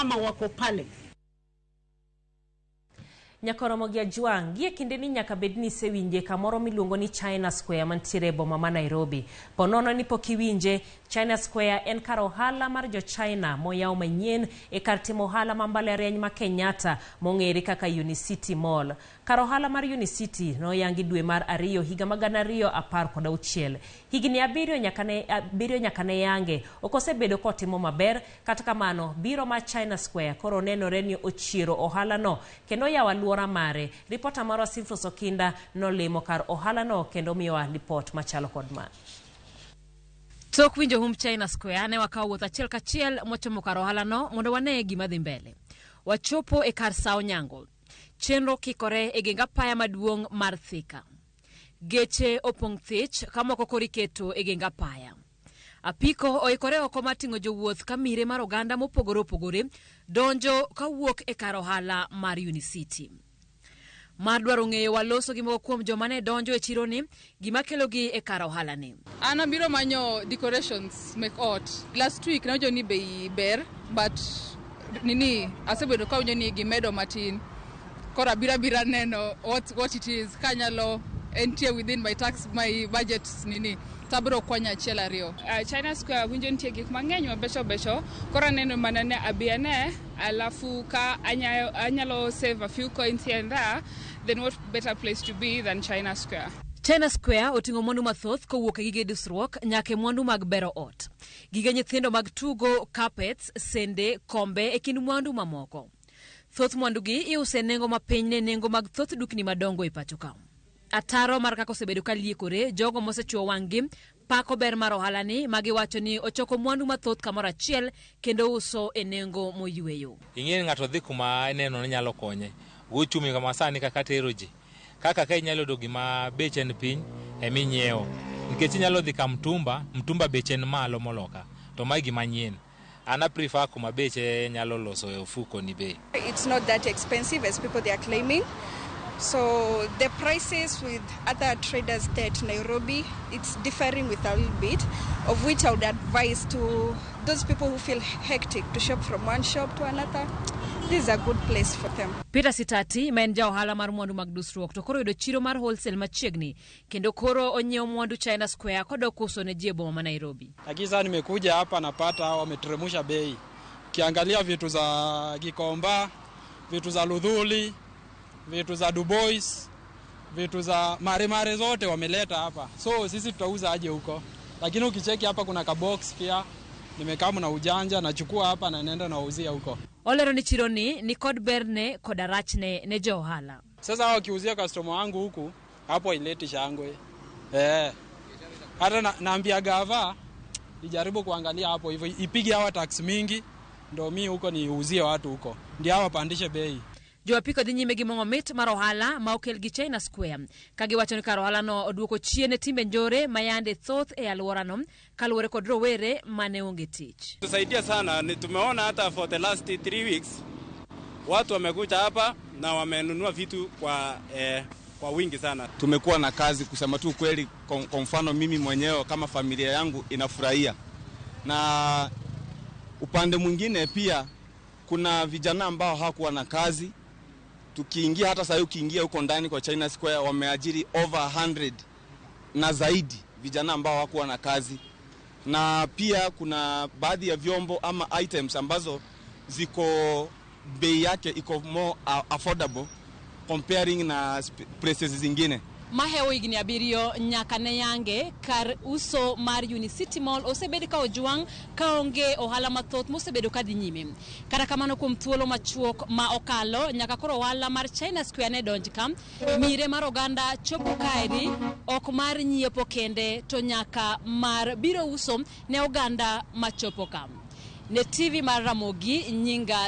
Wamama wako pale. Nyakoromo gi Ajwang', gie kindeni nyaka bed ni isewinje kamoro miluongo ni China Square mantiere e boma ma Nairobi. Po nono ni pok iwinje, China Square en kar ohala mar jo China moyaw manyien e kar timo ohala ma mbalariany ma Kenyatta mong'ere kaka Unicity Mall. Kar ohala mar Unicity noyangi dwe mar ariyo higa ma 2016. Higni 7 nyaka ne yange, ok osebedo kotimo maber, kata kamano biro mar China Square koro nenore ni ochiero ohalano kendo yawo alwora mare. Ripota marwa Simfros Okinda nolimo kar ohalano kendo miyowa lipot machalo kod ma. Tok winjo humb China Square ne wakawo wuoth achiel kachiel mochomo kar ohalano mondo wane gima dhi mbele. Wachopo e kar sa onyango. Chenro kikore e geng apaya maduong' mar Thika. Geche opong' thich ka moko koro iketo e geng apaya. Apiko oikore oko mar ting'o jowuoth ka mire mar oganda mopogore opogore donjo kawuok e kar ohala mar Unicity. Mar dwaro ng'eyo waloso gi moko kuom joma ne donjo e chironi gima kelogi e kar ohalani. An abiro manyo decorations mek ot. Last week nawinjo ni bei ber but nini asebedo kawinjo ni gimedo matin. Koro abiro abira neno what it is kanyalo entie within my tax my budget nini to abiro kwanyo achiel ariyo. China Square winjo nitie gik mang'eny mabecho becho koro aneno mana ni abi ane alafu ka anyalo save a few coins here and there, then what better place to be than China Square. China Square oting'o mwandu mathoth kowuok e gige dusruok nyaka e mwandu mag bero ot. Gige nyithindo mag tugo, carpets, sende, kombe e kind mwandu mamoko. Thoth mwandugi iuso e nengo mapiny ne nengo mag thoth dukni madongo e pacho ka. Ataro mar kaka osebedo ka liekore, jogo mosechuo wang'gi pako ber mar ohalani ma giwacho ni ochoko mwandu mathoth kamoro achiel kendo uso e nengo moyweyo. Ing'e ni ng'ato dhi kuma ineno ni nyalo konye. Go uchumi kama sani kaka tero ji. Kaka ka inyalo yudo gima beche en piny eminyiewo. Nikech inyalo dhi ka mtumba, mtumba beche en malo molo ka. To mae gima nyien. An a prefer kuma beche nyalo loso e ofuko ni bei. It's not that expensive as people they are claiming. So the prices with other traders there at Nairobi, it's differing with a little bit, of which I would advise to those people who feel hectic to shop from one shop to another. This is a good place for them. Peter Sitati ma en ja ohala mar mwandu mag dusruok to koro oyudo chiro mar wholesale machiegni kendo koro onyiewo mwandu China Square kodok uso ne ji e boma ma Nairobi. Lakini sasa nimekuja hapa napata wameteremusha bei. Ukiangalia vitu za Gikomba, vitu za Luthuli, vitu za Dubois, vitu za mare zote wameleta hapa, so sisi tutauza aje huko? Lakini ukicheki hapa kuna kabox pia nimekaa na ujanja nachukua hapa na naenda nawauzia huko. Olero ni chironi ni kod berne koda rachne ne jo ohala. Sasa wakiuzia customer wangu huku hapo haileti shangwe eh. Hata na, naambia gava ijaribu kuangalia hapo hivyo, ipige hawa tax mingi ndo mi huko niuzie watu huko, ndio hawa wapandishe bei. Jo apiko dhi nyime gi mong'o mit mar ohala ma okel gi China Square ka giwacho ni kar ohalano oduoko chien timbe njore ma yande thoth e alworano kaluwore kod rowere mane onge tich. Tusaidia sana ni tumeona hata for the last 3 weeks watu wamekuja hapa na wamenunua vitu kwa wingi sana. Tumekuwa na kazi kusema tu kweli. Kwa mfano mimi mwenyewe kama familia yangu inafurahia, na upande mwingine pia kuna vijana ambao hawakuwa na kazi. Tukiingia hata sasa, ukiingia huko ndani kwa China Square wameajiri over 100 na zaidi vijana ambao hawakuwa na kazi, na pia kuna baadhi ya vyombo ama items ambazo ziko bei yake iko more affordable comparing na places zingine. Mahewo higni 7 nyaka ne yange kar uso mar Unicity Mall osebed ka ojwang' kaonge ohala mathoth mosebedo ka dhi nyime. Kata kamano kuom thuolo machuok ma okalo nyaka koro ohala mar China Square ne donj ka mire mar oganda chopo kaeri ok mar nyiepo kende to nyaka mar biro uso ne oganda machopo ka. Ne TV mar Ramogi nyinga.